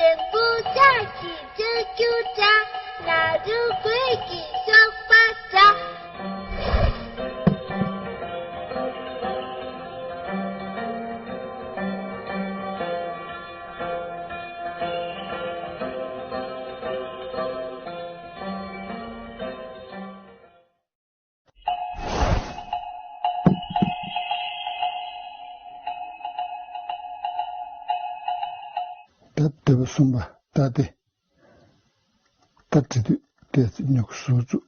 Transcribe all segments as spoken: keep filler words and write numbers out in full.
རིན་པོ་ཆེ་གི་ཅི་ཀྱུ་ཅ། ན་རུ་གོས་གི་སོག་པ་ཅ། ད་སྡེ་པ་གསུམ་པ་ད་སྟེ། ད་བྲིས་དུས་ཏེ་ཚེ་སྨྱུ་གུ་ཟུར་བཙུགས་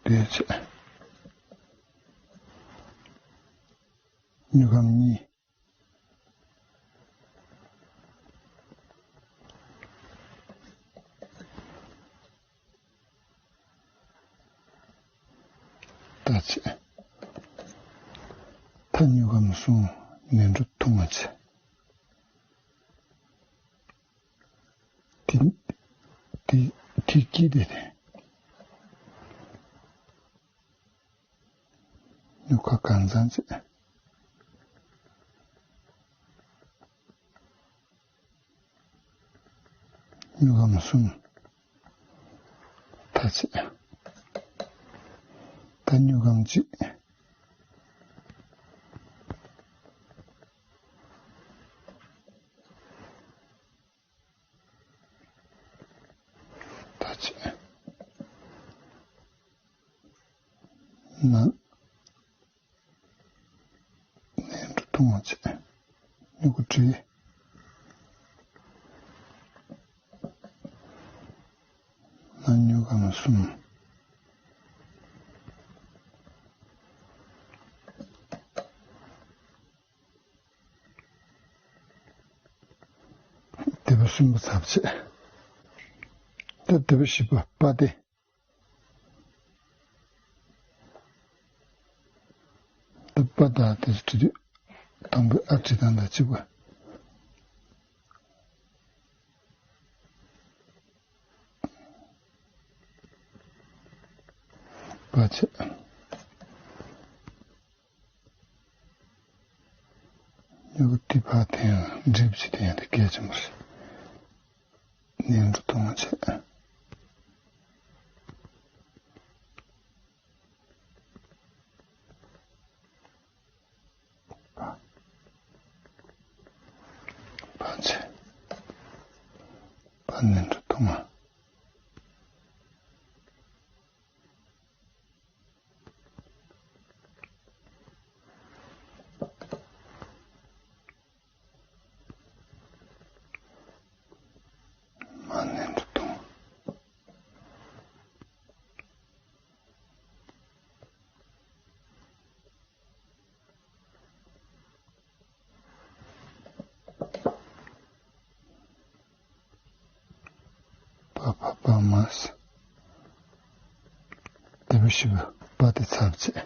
ཏེ་བྱས། སྨྱུག་སྒམ་གཉིས། ད་བྱས། ད་སྨྱུག་སྒམ་གསུམ་ནས་འགྲོ་ཐུང་བ་བྱས། དེ་དེ་དེ་སྐྱིད་དེ་དེ། སྨྱུག་ཁ་གང་ཚང་བྱས། སྨྱུག་སྒམ་གསུམ། ད་བྱས། ད་སྨྱུག་སྒམ་གཅིག། ད་བྱས། ན། ནས་འགྲོ་ཐུང་བ་བྱས། སྨྱུ་གུ་བྲིས། ན་སྨྱུག་སྒམ་གསུམ། སྡེ་པ་གསུམ་པ་ཚར་བྱས། ད་སྡེ་པ་བཞི་པ་པ་སྟེ། ད་པ་ད་དེ་བྲིས་དུས་དང་པོའི་ཨ་བྲིས་སྟངས་དང་གཅིག་པ། པ་བྱས། སྨྱུ་གུ་དེ་ཕར་འཐེན་ཡང་འགྲིག་བྱས་འཐེན་ཡང་དེ་གལ་ཆེན་པོ་རེད། ནས་འགྲོ་ཐུང་བ་བྱས། པ་བྱས། པ་ནས་འགྲོ་ཐུང་བ། མ་ནས་འགྲོ་ཐུང་། པ་ཕ་པ་མ་ས། སྡེ་པ་བཞི་པ་པ་དེ་ཚར་བྱས།